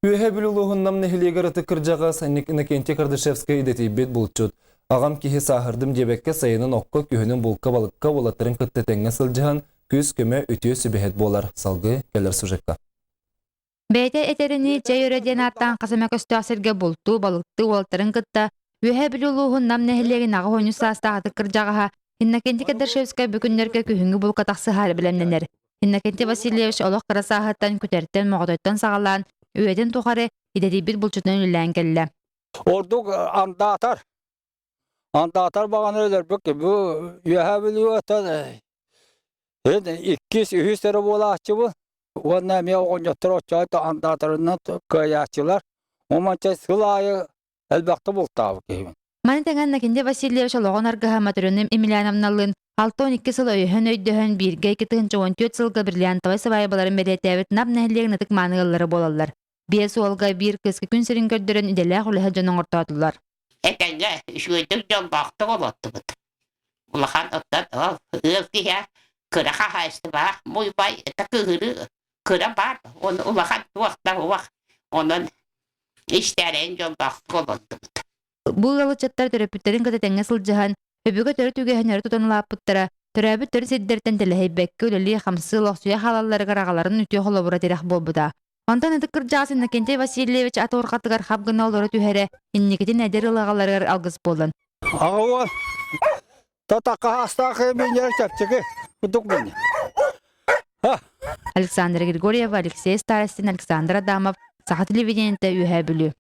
Үөһээ Бүлүү улууһун Нам нэһилиэгэр ытык кырдьаҕас Иннокентий Кардашевскай идэтийбит булчут. Аҕам киһи сааһырдым диэбэккэ сайынын окко, күһүнүн булка-балыкка уолаттарын кытта тэҥҥэ сылдьыһан, күүс-көмө, үтүө сүбэһит буолар. Салгыы кэлэр сюжекка. Бэйэтэ этэринии, чэй өрө диэн ааттаан хас эмэ көстөөх сиргэ бултуу, балыктыы уолаттарын кытта Үөһээ Бүлүү улууһун Нам нэһилиэгин 83 саастаах ытык кырдьаҕаһа Иннокентий Кардашевскай бу күннэргэ күһүҥҥү булка тахсыһаары бэлэмнэнэр. Иннокентий Васильевич олох кыра сааһыттан күтэртэн, моҕотойтон саҕалаан, үйэтин тухары идэтийбит булчутунан үлэлээн кэллэ. Ордук андаатар. Андаатар баҕаны өлөрбүт бу Үөһээ Бүлүүгэ иккис, үһүс эрэ буолааччыбын. Уонна эмиэ оҕонньоттор оччоҕо андаатарынан кыайааччылар. Оманча сыл аайы элбэхтэ бултаабыт киһибин. Маны тэҥэ Иннокентий Васильевич олоҕун аргыһа Матрена Емельяновналыын 62 сыл өйөһөн-өйдөһөн бииргэ 2014 сылга бриллиантовай сыбаайбаларын бэлиэтээбит Нам нэһилиэгин ытык мааны ыаллара буолаллар. Биэс уолга биир кыыска күн сирин көрдөрөн идэлээх үлэһит дьон оҥортоотулар. Этэҥҥэ үчүгэйдик дьоллоохтук олоттубут. Улахан оттон ол ыал киһи кыра хаһаайыстыбаах муйбай кыһыры кыра баар, оны улахан туох да уох. Онон истээрэн дьоллоохтук олордубут. Бу ыал ыччаттар төрөппүттэрин кытта тэҥҥэ сылдьыһан, өбүгэ төрүт үгэһин өрө тутан улааппыттара, төрөөбүт төрүт сирдэртэн тэлэһийбэккэ үлэлии-хамсыы олохсуйа хаалалларыгар аҕаларын үтүө холобура тирэх буолбута. Онтон ытык кырдьаҕас Иннокентий Васильевич ат уорҕатыгар хап гына олоро түһэрэ, инникитин эдэр ыал аҕаларыгар алгыс буолан. Аҕа уол татакка астаах минньэр чэпчэки кудук минньэ. Александра Григорьева, Алексей Старостин, Александр Адамов, Саха телевидениетэ Үөһээ Бүлүү.